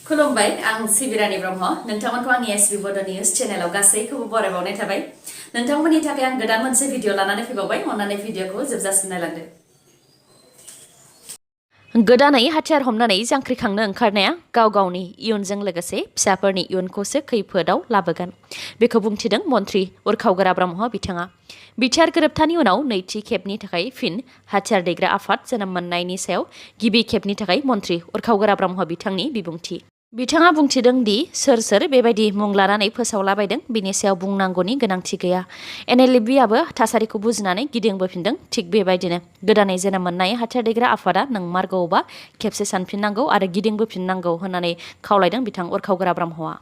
खुलुमबाय आं सिबिरानि ब्रह्म नोंथांमोनखौ आंनि sbbodonews चेनेलाव गासैखौबो बरायबावनाय थाबाय नोंथांमोननि थाखाय आं गोदान मोनसे भिडिअ लानानै फैबावबाय अन्नानै भिडिअखौ जोबजासिम नायलांदो गोदानै हाथियार हमनानै जांख्रिखांनो ओंखारनाया गाव गावनि इयुनजों लोगोसे फिसाफोरनि इयुनखौसो खैफोदाव लाबोगोन बेखौ बुंथिदों मन्त्रि उरखावगोरा ब्रह्म बिथाङा बिटिआर गोरोबथानि उनाव नैथि खेबनि थाखाय फिन हाथियार दैग्रा आफाद जोनोम मोननायनि सायाव गिबि खेबनि थाखाय मन्त्रि उरखावगोरा ब्रह्म बिथांनि बिबुंथि बिथाङा बुंथिदों दि सोर बेबायदि मुं लानानै फोसावलाबायदों बिनि सायाव बुंनांगौनि गोनांथि गैया एनएलएफबिआबो थासारिखौ बुजिनानै गिदिंबोफिनदों थिग बेबायदिनो गोदानै जोनोम मोननाय हाथियार दैग्रा आफादा नंमारगौबा खेबसे सानफिननांगौ आरो गिदिंबोफिननांगौ होननानै खावलायदों बिथां उरखावगोरा ब्रह्मआ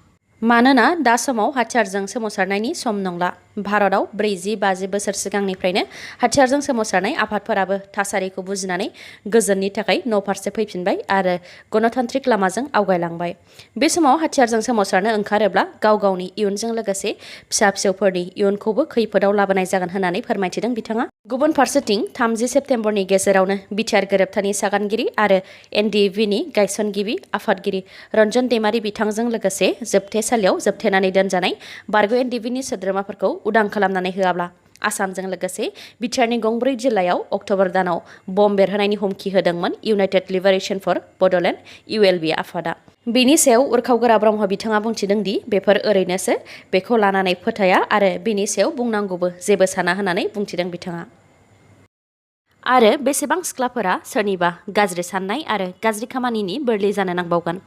मानोना दा समाव हाथियारजों सोमावसारनायनि सम नंला भारताव 40-50 बोसोर सिगांनिफ्रायनो हाथियारजों सोमावसारनाय आफादफोराबो थासारिखौ बुजिनानै गोजोननि थाखाय न'फारसे फैफिनबाय आरो गणतान्त्रिक लामाजों आवगायलांबाय बे समाव हाथियारजों सोमावसारनो ओंखारोब्ला गाव गावनि इयुनजों लोगोसे फिसा-फिसौफोरनि इयुनखौबो खैफोदाव लाबोनाय जागोन होननानै फोरमायथिदों बिथाङा गुबुन फारसेथिं 30 सेप्तेम्बरनि गेजेरावनो बिटिआर गोरोबथानि सागानगिरि आरो एनडिएफबिनि गायसनगिरि आफादगिरि रन्जन दैमारि बिथांजों लोगोसे जोबथेसालियाव जोबथेनानै दोनजानाय बारग' एनडिएफबिनि सोद्रोमाफोरखौ उदां खालामनानै होआब्ला आसामजों लोगोसे बिटिआरनि गंब्रै जिल्लायाव अक्ट'बर दानाव बम बेरहोनायनि हुमखि होदोंमोन इउनाइटेड लिबारेशन फर बड'लेण्ड इउएलबि आफादा बेनि सायाव उरखावगोरा ब्रह्म बिथाङा बुंथिदों दि बेफोर ओरैनोसो बेखौ लानानै फोथाया आरो बेनि सायाव बुंनांगौबो जेबो साना होननानै बुंथिदों बिथाङा आरो बेसेबां सिख्लाफोरा सोरनिबा गाज्रि साननाय आरो गाज्रि खामानिनि बोरलि जानो नांबावगोन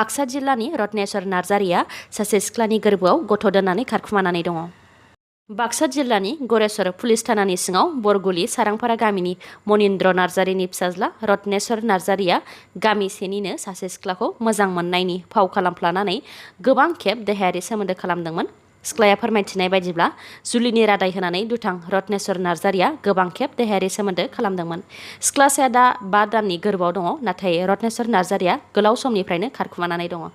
बाक्सा जिल्लानि रत्नेश्वर नार्जारिया सासे सिख्लानि गोरबोआव गथ' दोननानै खारखुमानानै दङ बाक्सा जिल्लानि गरेस्वर पुलिस थानानि सिङाव बरगुलि सारांपारा गामिनि मनिन्द्र नार्जारिनि फिसाज्ला रत्नेश्वर नार्जारिया गामि सेनिनो सासे सिख्लाखौ मोजां मोननायनि फाव खालामफ्लानानै गोबां खेब देहायारि सोमोन्दो खालामदोंमोन सिख्लाया फोरमायथिनाय बायदिब्ला जुलिनि रादाय होनानै दुथां रत्नेश्वर नार्जारिया गोबां खेब देहायारि सोमोन्दो खालामदोंमोन सिख्लासाया दा 5 दाननि गोरबोआव दङ नाथाय रत्नेश्वर नार्जारिया गोलाव समनिफ्रायनो खारखुमानानै दङ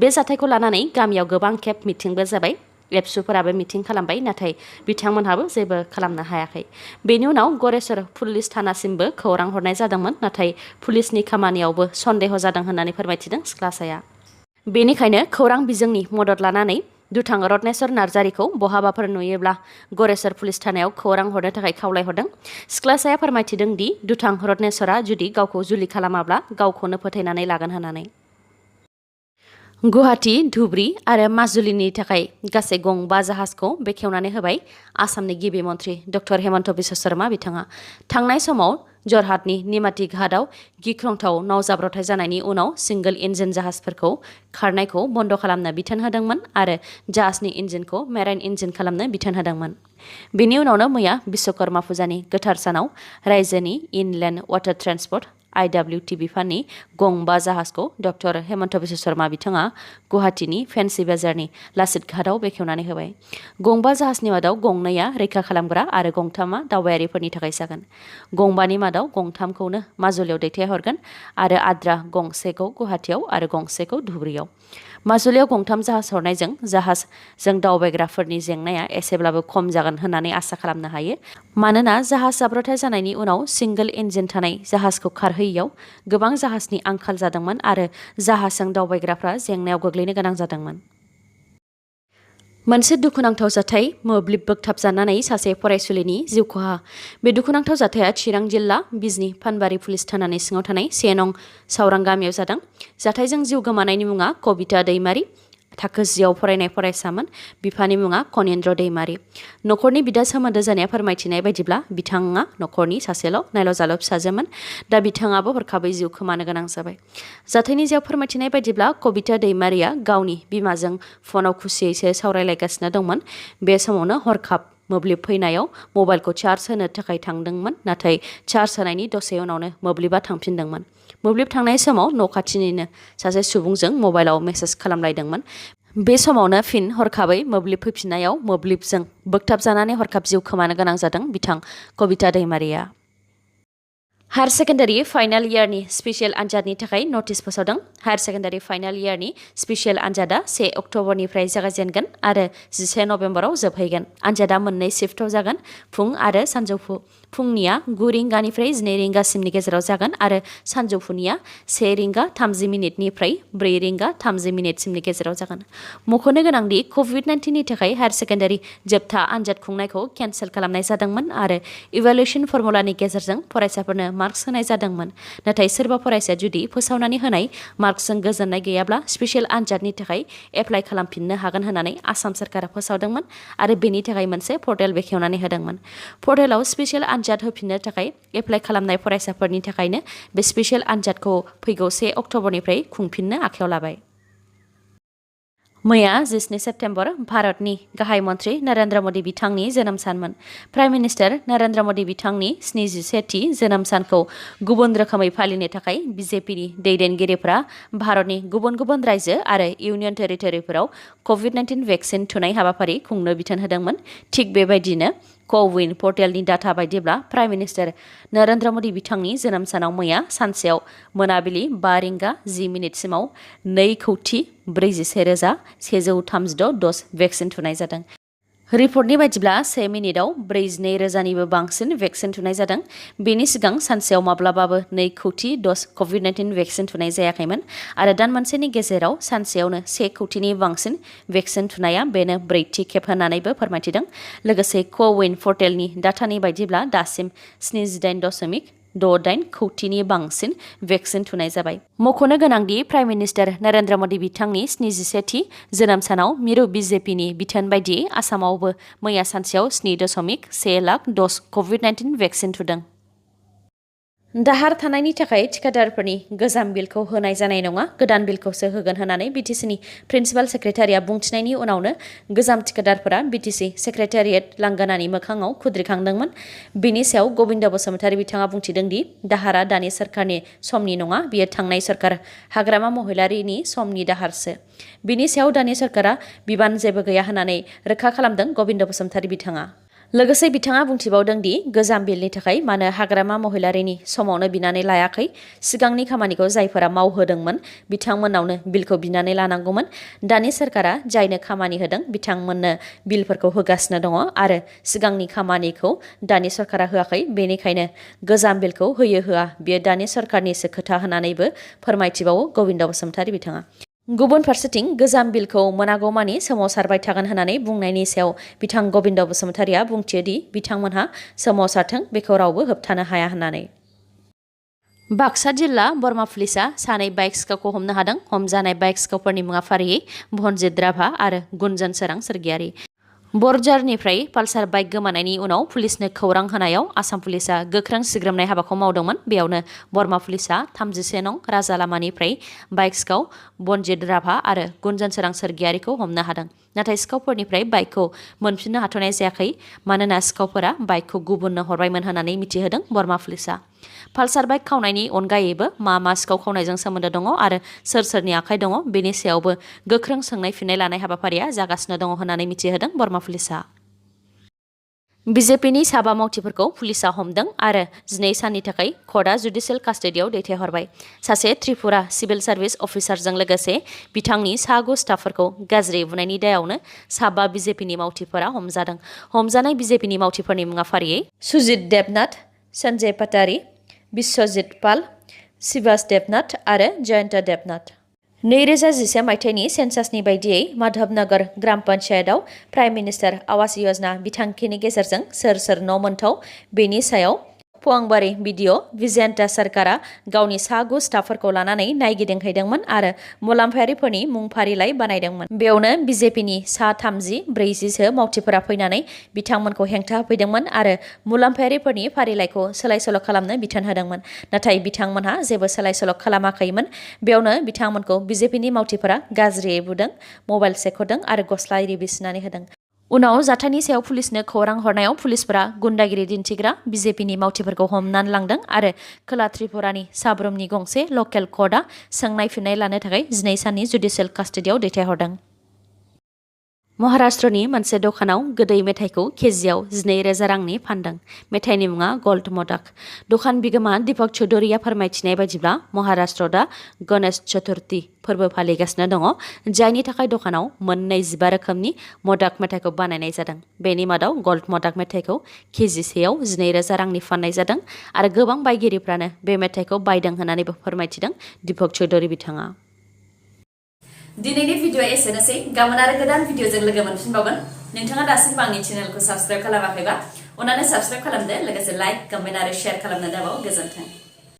बे जाथायखौ लानानै गामियाव गोबां खेब मिटिंबो जाबाय एबसुफोराबो मिटिं खालामबाय नाथाय बिथांमोनहाबो जेबो खालामनो हायाखै बेनि उनाव गरेस्वर पुलिस थानासिमबो खौरां हरनाय जादोंमोन नाथाय पुलिसनि खामानियावबो सन्देह जादों होननानै फोरमायथिदों सिख्लासाया बेनिखायनो खौरां बिजोंनि मदद लानानै दुथां रत्नेश्वर नार्जारिखौ बहाबाफोर नुयोब्ला गरेस्वर पुलिस थानायाव खौरां हरनो थाखाय खावलायहरदों सिख्लासाया फोरमायथिदों दि दुथां रत्नेश्वरा जुदि गावखौ जुलि खालामाब्ला गावखौनो फोथायनानै लागोन होननानै गुवाहाटी धुबरी आरो माजुलिनि थाखाय गासै गंबा जाहाजखौ बेखेवनानै होबाय आसामनि गिबि मन्त्रि डक्टर हेमन्त बिश्व शर्मा बिथाङा थांनाय समाव जरहाटनि निमाती घाटआव गिख्रंथाव नाव जाब्रबथाय जानायनि उनाव सिंगल इन्जिन जाहाजफोरखौ खारनायखौ बन्द खालामनो बिथोन होदोंमोन आरो जाहाजनि इन्जिनखौ मेराइन इन्जिन खालामनो बिथोन होदोंमोन बेनि उनावनो मैया विश्वकर्मा फुजानि गोथार सानाव रायजोनि इनलेन्ड वाटार ट्रान्सपर्ट IWT बिफाननि गंबा जाहाजखौ डक्टर हेमन्त बिश्व शर्मा बिथाङा गुवाहाटीनि फेन्सि बाजारनि लासित घाटआव बेखेवनानै होबाय गंबा जाहाजनि मादाव गंनैया रैखा खालामग्रा आरो गंथामा दावबायारिफोरनि थाखाय जागोन गंबानि मादाव गंथामखौनो माजुलियाव दैथायहरगोन आरो आद्रा गंसेखौ गुवाहाटीयाव आरो गंसेखौ धुबरीयाव माजुलियाव गंथाम जाहाज हरनायजों जाहाजजों दावबायग्राफोरनि जेंनाया एसेब्लाबो खम जागोन होननानै आसा खालामनो हायो मानोना जाहाज जाब्रबथाय जानायनि उनाव सिंगल इन्जिन थानाय जाहाजखौ खारहैयैयाव गोबां जाहाजनि आंखाल जादोंमोन आरो जाहाजजों दावबायग्राफ्रा जेंनायाव गोग्लैनो गोनां जादोंमोन मोनसे दुखुनांथाव जाथाय मोब्लिब बोगथाबजानानै सासे फरायसुलिनि जिउ खहा बे दुखुनांथाव जाथाया चिरां जिल्ला बिजनी फानबारि पुलिस थानानि सिङाव थानाय 1 नं सावरां गामियाव जादों जाथायजों जिउ गोमानायनि मुङा कबिता दैमारि थाखो 10आव फरायनाय फरायसामोन बिफानि मुङा कनिन्द्र दैमारि न'खरनि बिदा सोमोन्दो जानाया फोरमायथिनाय बायदिब्ला बिथाङा न'खरनि सासेल' नायल' जाल' फिसाजोमोन दा बिथाङाबो हरखाबै जिउ खोमानो गोनां जाबाय जाथायनि सायाव फोरमायथिनाय बायदिब्ला कबिता दैमारिया गावनि बिमाजों फनाव खुसियैसो सावरायलायगासिनो दंमोन बे समावनो हरखाब मोब्लिब फैनायाव मबाइलखौ चार्ज होनो थाखाय थांदोंमोन नाथाय चार्ज होनायनि दसे उनावनो मोब्लिबा थांफिनदोंमोन मोब्लिब थांनाय समाव न' खाथिनिनो सासे सुबुंजों मबाइलाव मेसेज खालामलायदोंमोन बे समावनो फिन हरखाबै मोब्लिब फैफिननायाव मोब्लिबजों बोगथाबजानानै हरखाब जिउ खोमानो गोनां जादों बिथां Kabita Daimaria higher secondary final इयारनि स्पेसियेल आनजादनि थाखाय नटिस फोसावदों हायर सेकेन्डारि फाइनाल इयारनि स्पेसियेल आनजादा 1 अक्ट'बरनिफ्राय जागायजेनगोन आरो 11 नभेम्बराव जोबहैगोन आनजादा मोननै शिफ्टआव जागोन फुं आरो सानजौफु फुंनिया 9 रिंगानिफ्राय 12 रिंगासिमनि गेजेराव जागोन आरो सानजौफुनिया 1 रिंगा 30 मिनिटनिफ्राय 4 रिंगा 30 मिनिटसिमनि गेजेराव जागोन। मख'नो गोनांदि COVID-19 नि थाखाय हायार सेकेन्डारि जोबथा आनजाद खुंनायखौ केन्सेल खालामनाय जादोंमोन आरो इभालुएसन फर्मुलानि गेजेरजों फरायसाफोरनो मार्क्स होनाय जादोंमोन। नाथाय सोरबा फरायसाया जुदि फोसावनानै होनाय मार्क्सजों गोजोननाय गैयाब्ला स्पेसियेल आनजादनि थाखाय एप्लाइ खालामफिननो हागोन होननानै आसाम सरकारा फोसावदोंमोन आरो बेनि थाखाय मोनसे पर्टेल बेखेवनानै होदोंमोन। पर्टेलाव स्पेसियेल आनजाद होफिननो थाखाय एप्लाइ खालामनाय फरायसाफोरनि थाखायनो बे स्पेसियेल आनजादखौ फैगौ 1 अक्ट'बरनिफ्राय खुंफिननो आखायाव लाबाय। मैया 19 सेप्तेम्बर भारतनि गाहाय मन्त्रि नरेन्द्र मदि बिथांनि जोनोम सानमोन। प्राइम मिनिस्टार नरेन्द्र मदि बिथांनि 71थि जोनोम सानखौ गुबुन रोखोमै फालिनो थाखाय बिजेपिनि दैदेनगिरिफोरा भारतनि गुबुन गुबुन रायजो आरो इउनियन टेरिटरिफोराव COVID-19 भेक्सिन थुनाय हाबाफारि खुंनो बिथोन होदोंमोन। थिग बेबायदिनो क'विन पर्टेलनि डाटा बायदिब्ला प्राइम मिनिस्टार नरेन्द्र मदि बिथांनि जोनोम सानाव मैया सानसेयाव मोनाबिलि 5 रिंगा 10 मिनिटसिमाव 2,41,136 द'ज भेक्सिन थुनाय जादों। रिपर्टनि बायदिब्ला 1 मिनिटआव 42,000निबो बांसिन भेक्सिन थुनाय जादों। बेनि सिगां सानसेयाव माब्लाबाबो 2 कौटि द'ज COVID-19 भेक्सिन थुनाय जायाखैमोन आरो दान मोनसेनि गेजेराव सानसेयावनो 1 कौटिनि बांसिन भेक्सिन थुनाया बेनो 4थि खेब होननानैबो फोरमायथिदों। लोगोसे क'विन पर्टेलनि डाटानि बायदिब्ला दासिम 78.68 कौटिनि बांसिन भेक्सिन थुनाय जाबाय। मख'नो गोनांदि प्राइम मिनिस्टार नरेन्द्र मदि बिथांनि 71थि जोनोम सानाव मिरु बिजेपिनि बिथोन बायदियै आसामावबो मैया सानसेयाव 7.1 लाख द'ज COVID-19 भेक्सिन थुदों। दाहार थानायनि थाखाय थिखादारफोरनि गोजाम बिलखौ होनाय जानाय नङा, गोदान बिलखौसो होगोन होननानै बिटिसिनि प्रिन्सिपाल सेक्रेटारिया बुंथिनायनि उनावनो गोजाम थिखादारफोरा बिटिसि सेक्रेटारियेट लांगोनानि मोखाङाव खुद्रिखांदोंमोन। बेनि सायाव गबिन्द बसुमतारी बिथाङा बुंथिदों दि दाहारा दानि सरकारनि समनि नङा, बियो थांनाय सरकार हाग्रामा महिलारिनि समनि दाहारसो। बिनि सायाव दानि सरकारा बिबान जेबो गैया होननानै रोखा खालामदों गबिन्द बसुमतारी बिथाङा। लोगोसे बिथाङा बुंथिबावदों दि गोजाम बिलनि थाखाय मानो हाग्रामा महिलारिनि समावनो बिनानै लायाखै, सिगांनि खामानिखौ जायफोरा मावहोदोंमोन बिथांमोननावनो बिलखौ बिनानै लानांगौमोन। दानि सरकारा जायनो खामानि होदों बिथांमोननो बिलफोरखौ होगासिनो दङ आरो सिगांनि खामानिखौ दानि सरकारा होआखै, बेनिखायनो गोजाम बिलखौ होयो होआ बियो दानि सरकारनिसो खोथा होननानैबो फोरमायथिबावो गबिन्द बसुमतारी बिथाङा। गुबुन फारसेथिं गोजाम बिलखौ मोनागौमानि सोमावसारबाय थागोन होननानै बुंनायनि सायाव बिथां गबिन्द बसुमतारीया बुंथियो दि बिथांमोनहा सोमावसारथों, बेखौ रावबो होबथानो हाया होननानै। बाक्सा जिल्ला बरमा पुलिसा 2 बाइक सिखावखौ हमनो हादों। हमजानाय बाइक सिखावफोरनि मुङा फारियै भनजित राभा आरो गुन्जन सोरां सोरगियारि। बरझारनिफ्राय पालसार बाइक गोमानायनि उनाव पुलिसनो खौरां होनायाव आसाम पुलिसा गोख्रों सिग्रोमनाय हाबाखौ मावदोंमोन। बेयावनो बरमा पुलिसा 31 नं राजा लामानिफ्राय बाइक सिखाव भनजित राभा आरो गुन्जन सोरां सोरगियारिखौ हमनो हादों। नाथाय सिखावफोरनिफ्राय बाइकखौ मोनफिननो हाथ'नाय जायाखै, मानोना सिखावफोरा बाइकखौ गुबुननो हरबायमोन होननानै मिथिहोदों बरमा पुलिसा। पालसार बाइक खावनायनि अनगायैबो मा सिखाव खावनायजों सोमोन्दो दङ आरो सोर सोरनि आखाइ दङ बेनि सायावबो गोख्रों सोंनाय फिननाय लानाय हाबाफारिया जागासिनो दङ होननानै मिथिहोदों बरमा पुलिसा। बिजेपिनि 7 मावथिफोरखौ पुलिसा हमदों आरो 12 साननि थाखाय कर्टआ जुडिसियेल कास्टडियाव दैथायहरबाय। सासे त्रिपुरा सिभिल सार्भिस अफिसारजों लोगोसे बिथांनि 6 स्टाफफोरखौ गाज्रि बुनायनि दायावनो 7 बिजेपिनि मावथिफोरा हमजादों। हमजानाय बिजेपिनि मावथिफोरनि मुङा फारियै सुजित देबनाथ, सन्जय पाटारी, बिश्वजित पाल, शिवास देबनाथ आरो जयन्त देबनाथ। 2011 मायथाइनि सेन्सासनि बायदियै माधवनगर ग्राम पन्चायतआव प्राइम मिनिस्टार आवास योजना बिथांखिनि गेजेरजों सोर सोर न' मोनथाव बेनि सायाव फुवांबारि बिडिअ विजयन्ता सरकारा गावनि 6 स्टाफफोरखौ लानानै नायगिदिंहैदोंमोन आरो मुलाम्फायारिफोरनि मुं फारिलाइ बानायदोंमोन। बेयावनो बिजेपिनि 30-40सो मावथिफोरा फैनानै बिथांमोनखौ हेंथा होफैदोंमोन आरो मुलाम्फायारिफोरनि फारिलाइखौ सोलाय-सोल' खालामनो बिथोन होदोंमोन। नाथाय बिथांमोनहा जेबो सोलाय-सोल' खालामाखैमोन। बेयावनो बिथांमोनखौ बिजेपिनि मावथिफोरा गाज्रियै बुदों, मबाइल सेख'दों आरो गस्ला इरि बिसिनानै होदों। उनाव जाथायनि सायाव पुलिसनो खौरां हरनायाव पुलिसफोरा गुन्डागिरि दिन्थिग्रा बिजेपिनि मावथिफोरखौ हमनानै लांदों आरो खोला त्रिपुरानि साब्रुमनि गंसे लकेल कर्टआ सोंनाय फिननाय लानो थाखाय 12 साननि जुडिसियेल कास्टडियाव दैथायहरदों। महाराष्ट्रनि मोनसे दखानाव गोदै मेथाइखौ केजियाव 12,000 रांनि फानदों। मेथाइनि मुङा गल्ड मोदक। दखान बिगोमा दीपक चौधुरीया फोरमायथिनाय बायदिब्ला महाराष्ट्रआव दा गणेश चतुर्थी फोरबो फालिगासिनो दङ, जायनि थाखाय दखानाव मोननै 25 रोखोमनि मोदक मेथाइखौ बानायनाय जादों। बेनि मादाव गल्ड मोदक मेथाइखौ केजिसेयाव 12,000 रांनि फाननाय जादों आरो गोबां बायगिरिफ्रानो बे मेथाइखौ बायदों होननानैबो फोरमायथिदों दीपक चौधुरी बिथाङा। दिनैनि भिडिअ एसेनोसै। गाबोन आरो गोदान भिडिअजों लोगो मोनफिनबावगोन। नोंथाङा दासिमबो आंनि चेनेलखौ साबस्क्राइब खालामाखैबा अन्नानै साबस्क्राइब खालामदो, लोगोसे लाइक, कमेन्ट आरो शेयार खालामनो दाबाव। गोजोन्थों।